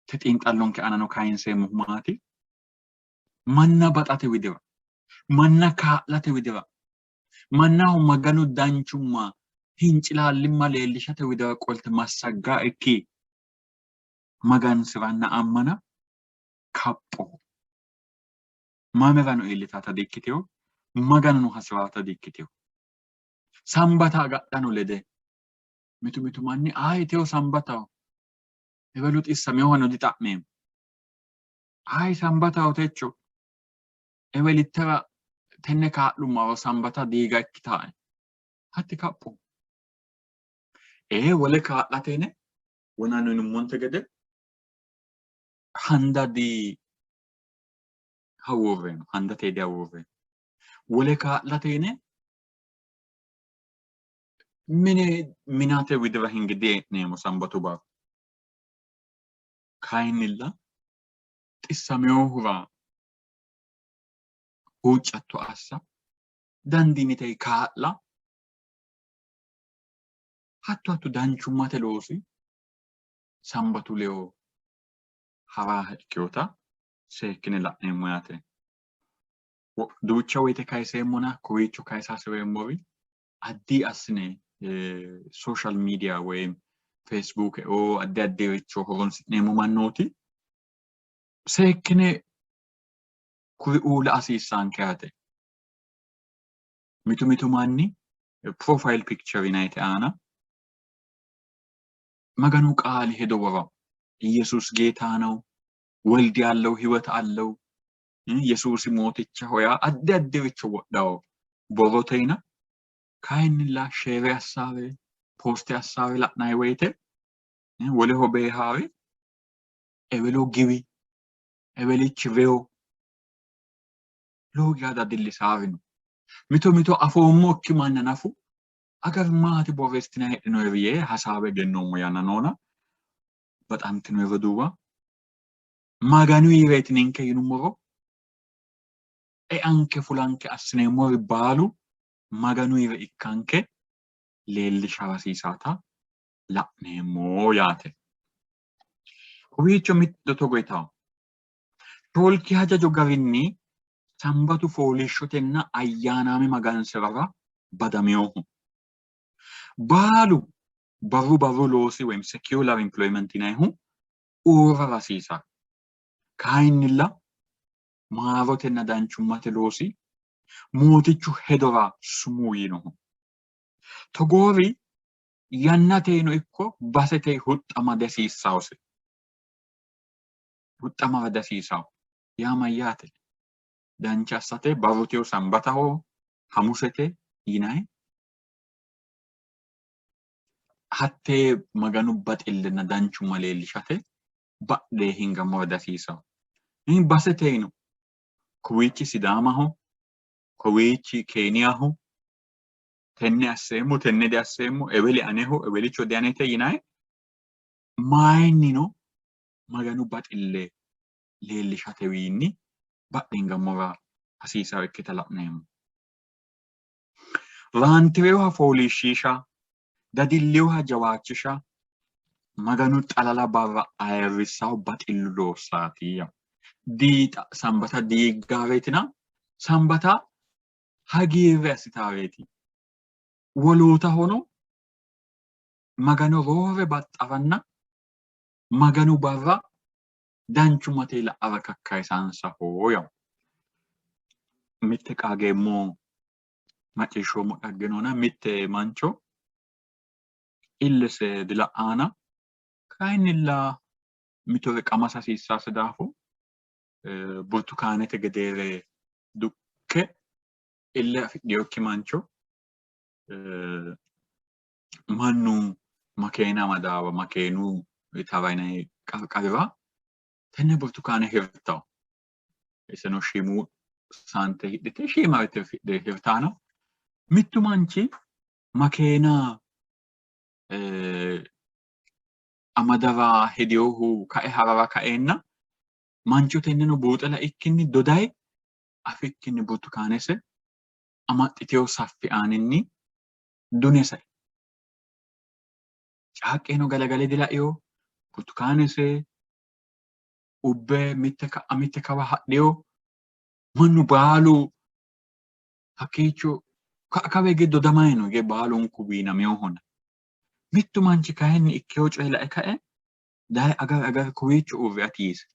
Te xiinxallonke aanano kayinseemmohu maati? Manna baxate widira, manna kaa'late widira, mannaho Maganu danchumma hincilaallimma leellishate widira qolte massaggaa ikki magansi'ranna ammana kaphoho. Mamirano iillitata di''ikkitino, Maganuno hasi'rata di''ikkitino. Sambata agadhano lede mitu mitu manni ayiteho sambataho ewelu xissaminohano dixa'meemmo. Ayi sambataho techo ewelittera tenne kaa'lummaro sambata diiga ikkitae. Hatti kaphu. Ee wole kaa'late yine wonano yinummonte gede handa di hawuurreemmo, handate diawuurreemmo. Wole kaa'late yine mine minate widira hinge die'neemmo sambatu barra. Kayinnilla xissaminohura huuccatto assa, dandiinite kaa'la, hatto hatto danchummate loosi sambatu ledo ha'raaha ikkinota seekkine la'neemmo yaate. Duucha woyite kayiseemmona kowiicho kayisa hasi'reemmori addi assine social media woyi Facebook o addi addiricho horonsi'neemmo mannooti seekkine kuriuu la'a hasiissanke yaate. Mitu mitu manni profile picture yinayite aana Maganu qaali hedo wora ኢየሱስ ጌታ ነው፣ ወልድ ያለው ህይወት አለው፣ Yesuusi mootichaho yaa addi addiricho wodhawo borroteyna kayinnilla share assaare poste assaare la'nanni woyte woleho beehaare ewelo giwi ewelichi reyo lowo geya dadillisaari no. Mito mito afoommokki manna nafu agar maati borreessitinanni heedhinoyeri yee hasaawe egennoommo yanna noona baxantino roduuwa Maganuyireeti ninke yinummoro eanke fulanke assineemmori baalu Maganuyire ikkanke leellisha hasiisaata la'neemmo yaate. Kowiicho mitto togo yitawo. Shoolki hajajo garinni Sambatu fooliishshotenna ayyaanaame magansi'rara badaminoho. Baalu barru barru loosi woyim secular employment yinannihu uurra hasiisanno. Kayinnilla maarotenna danchummate loosi Mootichu hedora sumuu yiinoho. Togoori yannateno ikko basete huxxama dihasiissawose. Huxxamara dihasiisawo. Yaa mayyaate? Dancha assate barruteyo sambataho, hamusete yinanni hattee Maganu baxillenna danchumma leellishate badhe hingammora dihasiisanno. Baseteyino kowiichi Sidaamaho, kowiichi Keeniyaho, tenne asseemmo, tenne diasseemmo, eweli aneho, ewelicho dianete yinanni mayinnino Maganu baxille leellishatewiinni badhe hingammora hasiisanno ikkita la'neemmo. Raantireyoha fooliishshiisha, dadillinoha jawaachisha Maganu xalala barra ayirrissaho baxillu loossaati. Diixa sambata diiggaareetina sambata hagiirre assitaareeti. Wolootahono Magano roore baxxaranna Maganu barra danchummate la'ara kakkayisansaho yawo. Mitte qaageemmo macciishshoommo dhagge noona mitte mancho illese dila'aana kayinnilla mitore qamasa hasiissase daafo burtukaanete gedeere dukke ille afidhinokki mancho mannu makeena amadaawa makeenu tara yinanni qarqarira tenne burtukaane hirtawo. Iseno shiimu saante hidhite shiima tirfidhe hirtaano. Mittu manchi makeena amadara hedinohu kae harara kaeenna manchu tenneno buuxe laikkinni dodayi afikkinni burtukaanese amaxxitewo saffi aaninni dune sai. Caaqqeno galagale dilaino, burtukaanese ubbe mitte ka'a mitte kawa hadhino, mannu baalu hakkiicho ka'a kawa hige dodamayi no, hige baalunku wiinaminohona. Mittu manchi kayinni ikkewo coye lae kae daye agari agari kowiicho uurri ati yiise.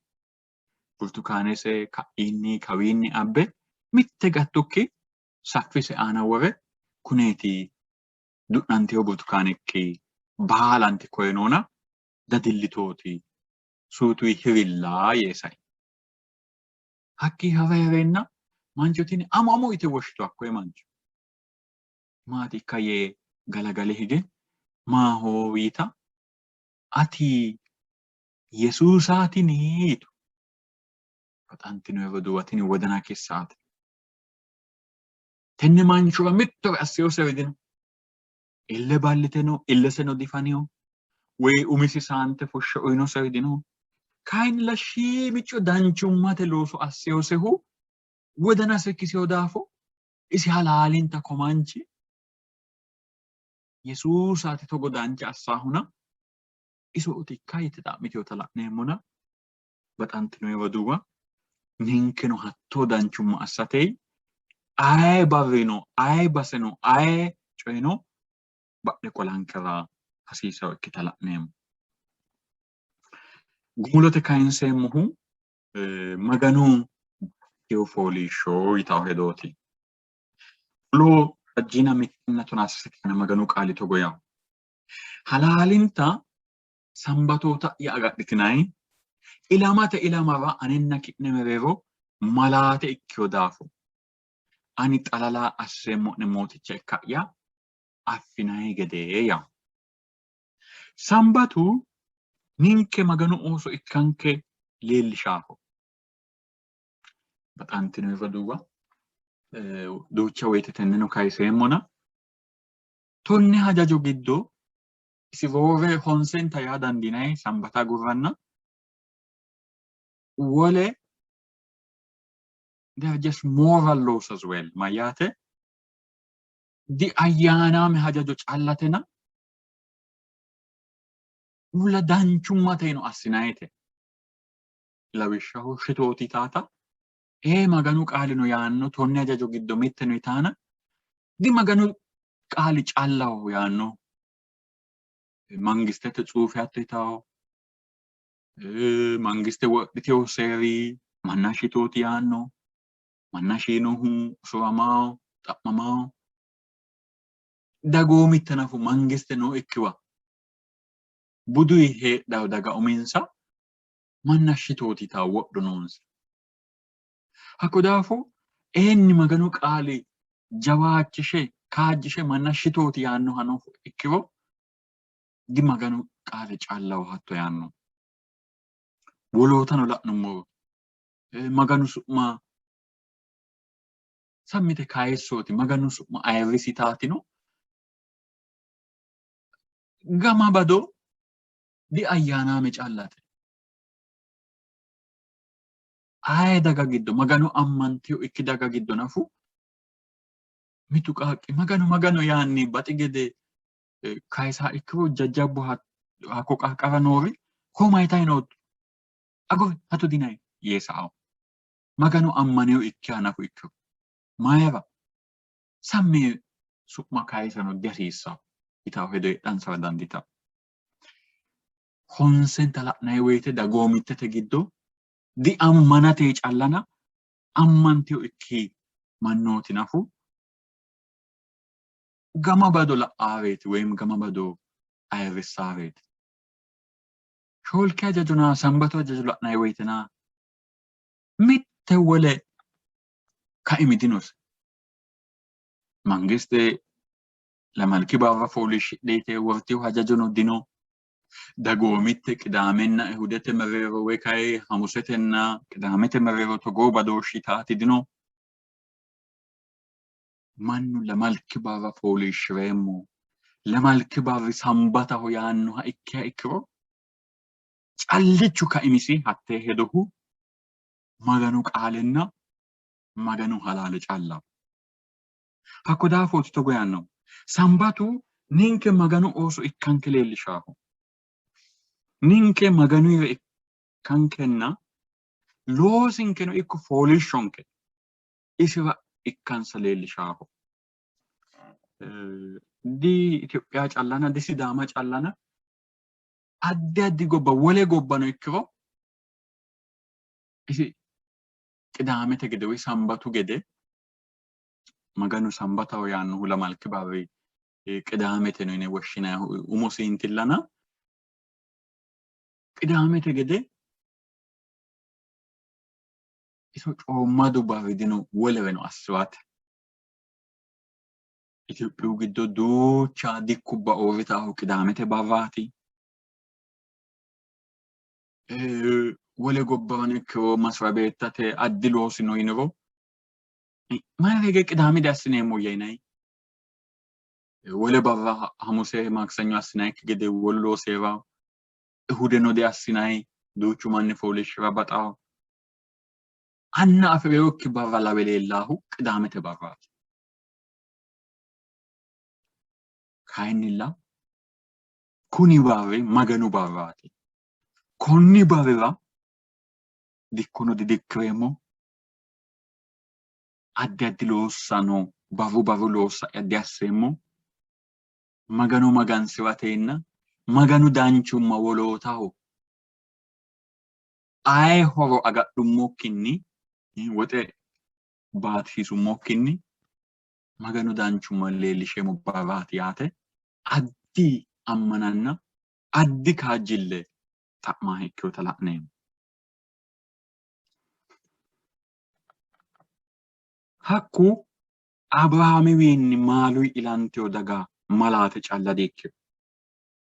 Burtukaanese ka'iinni kawiinni abbe mitte gattukki saffise aana wore kuneeti du'nantino burtukaanekki baalanti koye noona dadillitooti suutuyi hirilla yee sai. Hakkii hara hee'reenna mancho tini amo amo yite woshshitu hakkoye mancho. Maati ikka yee galagale hige maaho yiita ati Yesuusaatini yitu. Baxantino roduuwa tini wodana kissaate. Tenne manchora mittore assiyoseri dino. Ille ballite no, illeseno difanino, woyi umisi saante fushshe uyinoseri dino. Kayinnilla shiimicco danchummate looso asseyosehu wodanase kiseyo daafo isi halaalinta ko manchi Yesuusaati togo dancha assaahuna isooti ikka yite xa'mitinota la'neemmona baxantino roduuwa ninkeno hattoo danchumma assate aye barrino aye baseno aye coyino badhe qolankera hasiisawo ikkita la'neemmo. Gumulote kayinseemmohu Maganu baxxino fooliishsho yitawo hedooti. Fulo sajjiina mittenna tonaa sase Maganu qaali togo yawo. Halaalinta Sambatoota'ya agadhitinanni, ilamate ilamara anenna ki'ne mereero malaate ikkino daafo, ani xalala asseemmo'ne Mooticha ikka'ya affinanni gede yaanno. Sambatu ninke Maganu ooso ikkanke leellishaho. Baxantino roduuwa, duucha woyite tenneno kayiseemmona, tonne hajajo giddo isi roore honsenta yaa dandiinanni sambata agurranna wole they are just moral laws as well mayyaate di ayyaanaame hajajo callatena mulla danchummateno assinayete lawishshaho shitooti taata ee maganu qaalino yaanno tonne hajajo giddo mitteno yitaana di maganu qaali callaho yaanno mangistete tsuufe hatto yitawo mangiste wodhitewo seeri manna shitooti yaanno manna shiinohu usuramawo xa'mamawo dagoomitte nafu mangiste nookkiwa buduyi heedhawo daga uminsa manna shitooti yitawo wodho noonsa. Hakko daafo eenni Maganu qaali jawaachishe kaajjishe manna shitooti yaannohano ikkiro di Maganu qaale callaho hatto yaanno. Wolootano la'nummoro Maganu su'ma sammite kayissooti Maganu su'ma ayirrisitaatino gama bado di ayyaanaame callate. Aye daga giddo Maganu ammantino ikki daga giddo nafu mitu qaaqqi Maganu Maganu yaanni baxi gede kayisa ikkiro jajjabbu hakko qarqara noori koo mayitayi nootto aguri hatto dinayi yee sa''awo. Maganu ammanino ikkiha nafu ikkiro mayira sammi su'ma kayisano dihasiissanno yitawo hedo heedhansara dandiitanno. Honsenta la'nanni woyite dagoomittete giddo diammanate callana ammantino ikki mannooti nafu gama bado la'aareeti woyim gama bado ayirrissaareeti. Shoolki hajajona sambatu hajajo la'nanni woyitena mitte wole kaimi dinose. Mangiste lamalki barra fooliishshidhe yite wortino hajajono dino. Dagoomitte qidaamenna ehudete mereero woy kayi hamusetenna qidaamete mereero togoo badooshshi taati dino. Mannu lamalki barra fooliishshireemmo, lamalki barri sambataho yaannoha ikkiha ikkiro callichu kaimisi hattee hedohu Maganu qaalenna Maganu halaale callaho. Hakko daafooti togo yaannohu, Sambatu ninke Maganu ooso ikkanke leellishaho. Ninke Maganuyire ikkankenna loosinkeno ikko fooliishshonke isira ikkansa leellishaho. Di Itophiya callana di Sidaama callana addi addi gobba wole gobbano ikkiro isi qidaamete gede woy sambatu gede Maganu sambataho yaannohu lamalki barri qidaamete no yine woshshinannihu umosiintillana qidaamete gede iso coommadu barri dino wolereno assiwate. Itophiyu giddo duucha dikkubba uurritaahu qidaamete barraati. Wole gobbarano ikkiro masrabeettate addi loosi no yiniro mayira hige qidaame diassineemmo yinanni. Wole barra hamuse makisanyo assinannikki gede wolu loosi hee'rawo. Ehudeno diassinanni. Duuchu manni fooliishshira baxawo. Anna afi'rinokki barra lawe leellahu Qidaamete barraati. Kayinnilla kuni barri Maganu barraati. Konni barrira dikkono didikkireemmo, addi addi loossano barru barru loossa'ya diasseemmo. Magano magansi'ratenna Maganu danchumma wolootaho aye horo agadhummokkinni woxe baatisiisummokkinni Maganu danchumma leellisheemmo barraati yaate addi ammananna addi kaajjille xa'maa ikkinota la'neemmo. Hakku Abirahaamiwiinni maaluyi ilantino daga malaate calla di''ikkino.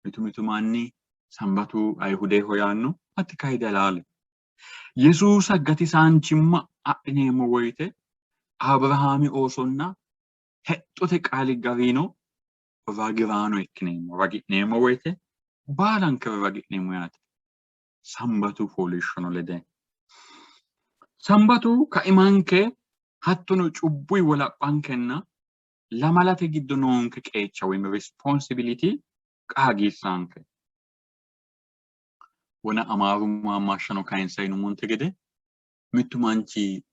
Mitu mitu manni Sambatu Ayihudeho yaanno, hatti kayi dihalaaleho. Yesuusa gatisaanchimma adhineemmo woyite Abirahaami oosonna hexxote qaali garino ragi'raano ikkineemmo. Ragi'neemmo woyite baalankare ragi'neemmo yaate. Sambatu fooliishshono lede. Sambatu kaimanke hattono cubbuy wolaphankenna lamalate giddo noonke qeecha woyim responsibility qaagiissanke. Wona Amaaru maammaashshano kayinsa yinummonte gede mittu manchi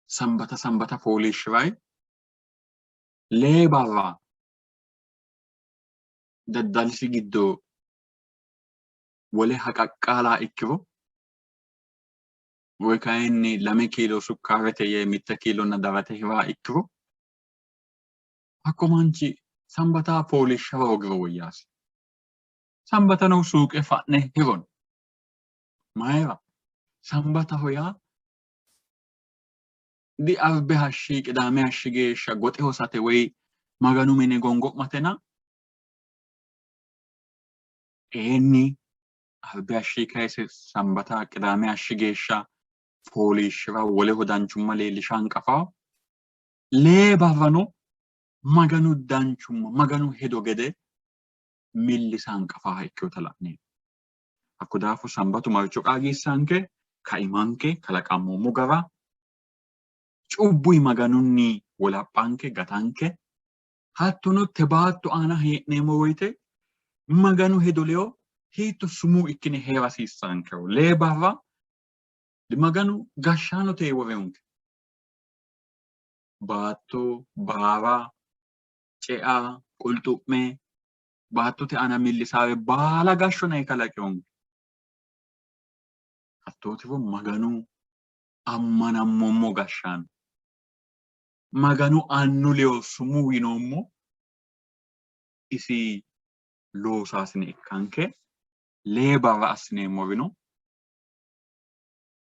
sambata sambata fooliishshi'ray lee barra daddalisi giddo wole haqaqqaalaa ikkiro woy kayinni 2 kiilo sukkaarete yee 1 kiilonna darate hiraa ikkiro hakko manchi sambata fooliishsha hoogiro woyyaasi. Sambatano suuqe fa'ne hirona. Mayira? Sambataho yaa di arbe hashshi qidaame hashshi geeshsha goxe hosate woy Maganu mine gongo'matena eenni arbe hashshi kayise sambata qidaame hashshi geeshsha fooliishshira woleho danchumma leellisha hanqafawo. Lee barrano Maganu danchumma Maganu hedo gede millisa hanqafaaha ikkinota la'neemmo. Hakko daafo Sambatu marcho qaagiissanke, kaimanke, kalaqammoommo gara, cubbuy Maganunni wolaphanke, gatanke, hattono te baatto aana hee'neemmo woyite Maganu hedo ledo hiitto sumuu ikkine hee'ra hasiissankero, lee barra Maganu gashshaanote worewonke. Baatto, baara, cea, qulxu'me, baattote aana millisaawe baala gashshona kalaqinonke. Hattootiro Maganu ammanammoommo gashshaano, Maganu annu ledo sumuu yinoommo isi loosaasine ikkanke lee barra assineemmorino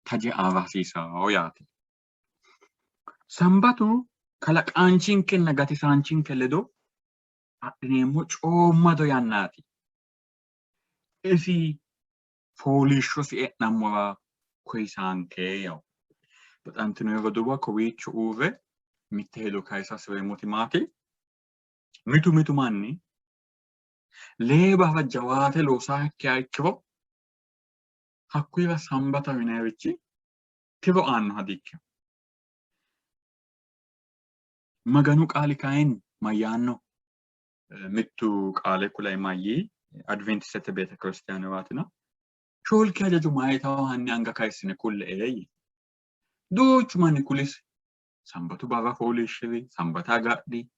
taje aara hasiisanno yaate. Sambatu kalaqaanchinkenna gatisaanchinke ledo adhineemmo coommado yannaati. Isi fooliishshosi e'nammora koyisaanke yawo. Baxantino roduuwa kowiicho uurre mitte hedo kayisa hasi'reemmoti maati? Mitu mitu manni lee barra jawaate loosakkiha ikkiro hakkuyira sambata yinannirichi tiro aannoha di''ikkino. Maganu qaali kayinni mayyaanno? Mittu qaale kulay mayyii Adventisete beetekiristiyaanewaatina shoolki hajajo mayitawo hanni anga kayissine kulle''e yii. Duuchu manni kulisi. Sambatu barra fooliishshi'ri, sambata agadhi,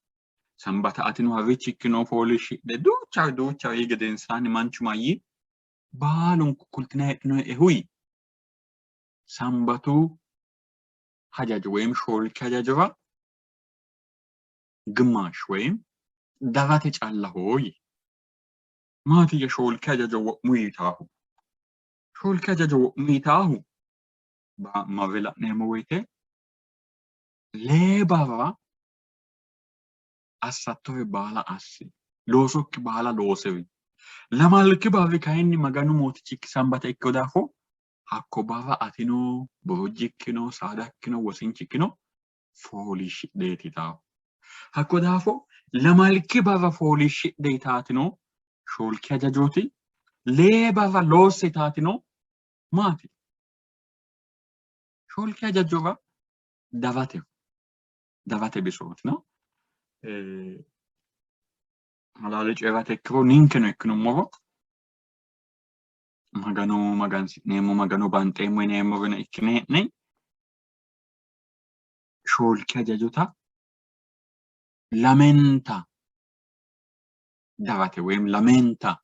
sambata atino harrichikkino fooliishshidhe duuchawe duuchawe yii gedensaanni manchu mayyii baalunku kultinanni heedhinoe yii. Sambatu hajajo woyim shoolki hajajora ግማሽ ወይም darate callaho yii. Maatiyya shoolki hajajo wo'mu yitaahu? Shoolki hajajo wo'mu yitaahu marre la'neemmo woyite lee barra assattore baala assi, loosokki baala loosiri. Lamalki barri kayinni Maganu Mootichikki Sambata ikkino daafo hakko barra atino, borojjikkino, saadakkino, wosinchikkino fooliishshidheeti yitaahu. Hakko daafo lamalki barra fooliishshidhe yitaatino shoolki hajajooti. Lee barra loosse yitaatino maati? Shoolki hajajora dawate dawate bisooti no. Halaale coyi'rate ikkiro ninkeno ikkinummoro Magano magansi'neemmo, Magano banxeemmo yineemmoreno ikkine hee'ne shoolki hajajota lamenta dawate woyim lamenta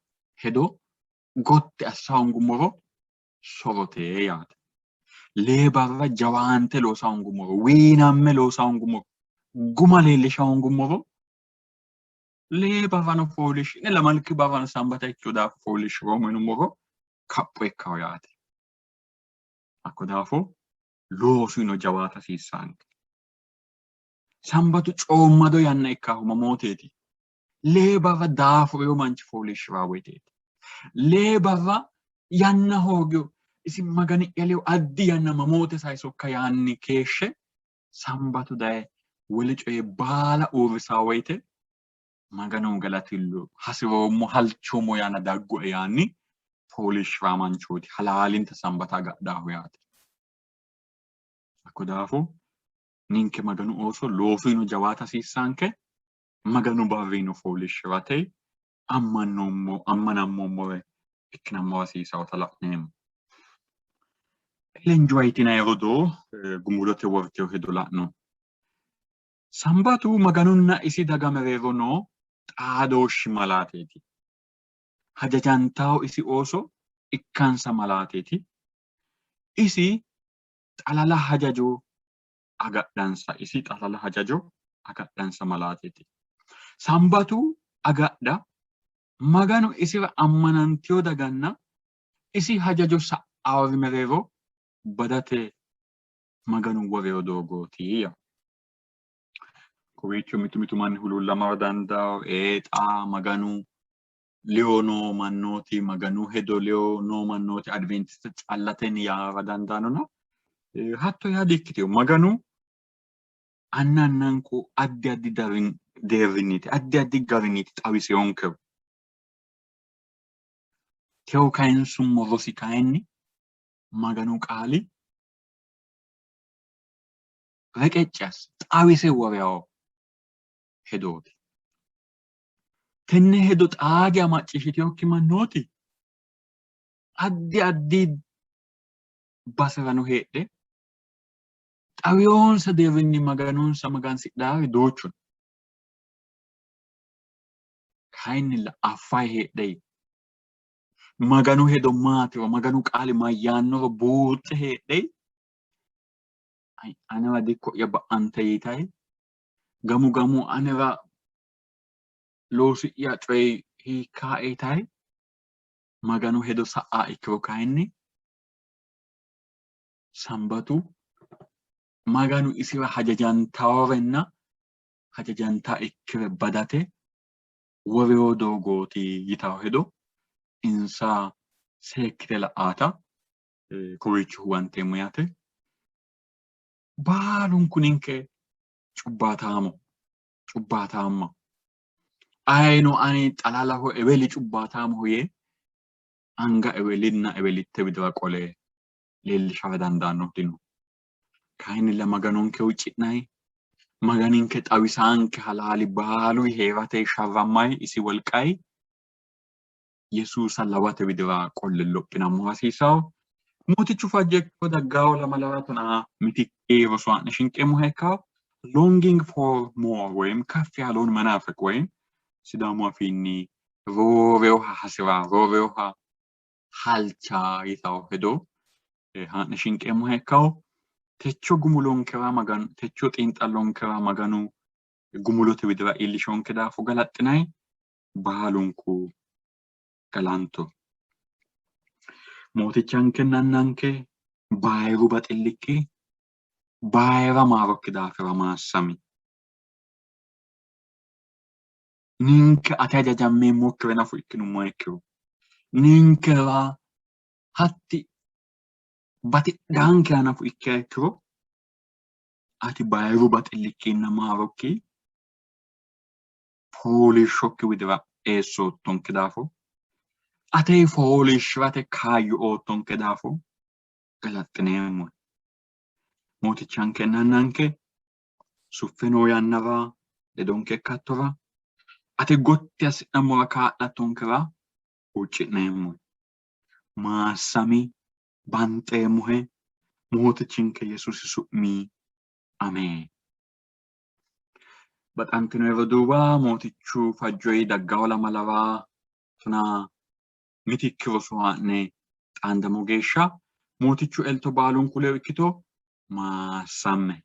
hedo gotti assa hoongummoro sorote yaate. Lee barra jawaante loosa hoongummoro, wiinamme loosa hoongummoro, guma leellisha hoongummoro lee barrano fooliishshi'ne lamalki barrano sambata ikkino daafo fooliishshiroommo yinummoro kapho ikkawo yaate. Hakko daafo loosuno jawaata hasiissanke. Sambatu coommado yanna ikkaahu mamooteeti? Lee barra daafurino manchi fooliishshiraa woyiteeti. Lee barra yanna hoogino isi Magani'ya ledo addi yanna mamoote sayisokka yaanni keeshshe Sambatu daye wole coye baala uurrisaa woyite Maganu galatillo hasi'roommo halchoommo yanna daggoe yaanni fooliishshiraa manchooti halaalinta Sambata agadhaahu yaate. Hakko daafo ninke Maganu ooso loosuyino jawaata hasiissanke Maganu barrino fooliishshi'rate ammannoommo ammanammoommore ikkinammo hasiisawota la'neemmo. Ellen White yinanni rodoo gumulote wortino hedo la'no. Sambatu Maganunna isi daga mereero noo xaadooshshi malaateeti. Hajajantawo isi ooso ikkansa malaateeti. Isi xalala hajajo agadhansa isi xalala hajajo agadhansa malaateeti. Sambatu agadha Maganu isira ammanantino daganna isi hajajo sa'aori mereero badate Maganu worino doogooti yaa. Kowiicho mitu mitu manni huluullamara dandaao, ee xa Maganu leyo noo mannooti, Maganu hedo leyo noo mannooti Adventiste callatenni yaara dandaanona hatto yaa di''ikkitino. Maganu anna annanku addi addi deerrinniiti, addi addi garinniiti xawisinonkehu. Tewo kayinsummo rosi kayinni Maganu qaali reqecci asse xawise worewo hedooti. Tenne hedo xaa geya macciishshitinokki mannooti addi addi baserano heedhe xawinonsa deerrinni Maganonsa magansidhaari duuchu no. Kayinnilla affayi heedhe Maganu hedo maatiro, Maganu qaali mayyaannoro buuxxe heedhe anera dikko'ya ba'ante yitayi gamu gamu anera loosi'ya coyi hiikkae yitayi Maganu hedo sa'a ikkiro kayinni Sambatu Maganu isira hajajantaworenna hajajanta ikkire badate worewo doogooti yitawo hedo insa seekkite la'aata kowiicho huwanteemmo yaate. Baalunku ninke cubbaataamo cubbaataamma ayino ani xalalaho eweli cubbaataamoho yee anga ewelinna ewelitte widira qole leellishara dandaannohu dino. Kayinnilla Maganonke huucci'nanni, Maganinke xawisaanke halaali baaluyi hee'rate sharrammayi isi wolqayi Yesuusa lawate widira qolle lophinammo hasiisawo. Mootichu fajjo ikkiro daggawo lamalara tonaa mitikki roso ha'ne shinqeemmoha ikkawo. Longing for more ወይም ከፍ ያለውን መናፈቅ ወይም ሲዳሙ afiinni rooreoha hasi'ra rooreoha halcha yitawo hedo haa'ne shinqeemmoha ikkawo. Techo gumulonkera Maganu techo xiinxallonkera Maganu gumulote widira iillishonke daafo galaxxinayi baalunku galanto. Mootichankenna Annanke bayiru baxillikki bayira maarokki daafira maassami. Ninke ate hajajammeemmokkire nafu ikkinummoha ikkiro, ninkera hatti batidhaankeha nafu ikkiha ikkiro, ati bayiru baxillikkinna maarokki fooliishshokki widira eessoottonke daafo, ate fooliishshi'rate kaayyo oottonke daafo, Galaxxineemmohe. Mootichankenna Annanke suffe noo yannara ledonke ikkattora ate gotti assi'nammora kaa'lattonkera huucci'neemmohe. Maassami banxeemmohe Mootichinke Yesuusi su'mi Ameen. Baxantino roduuwa Mootichu fajjoyi daggawo lamalara tona mitikki roso haa'ne xaandamo geeshsha Mootichu elto baalunku ledo ikkito. Maassamme.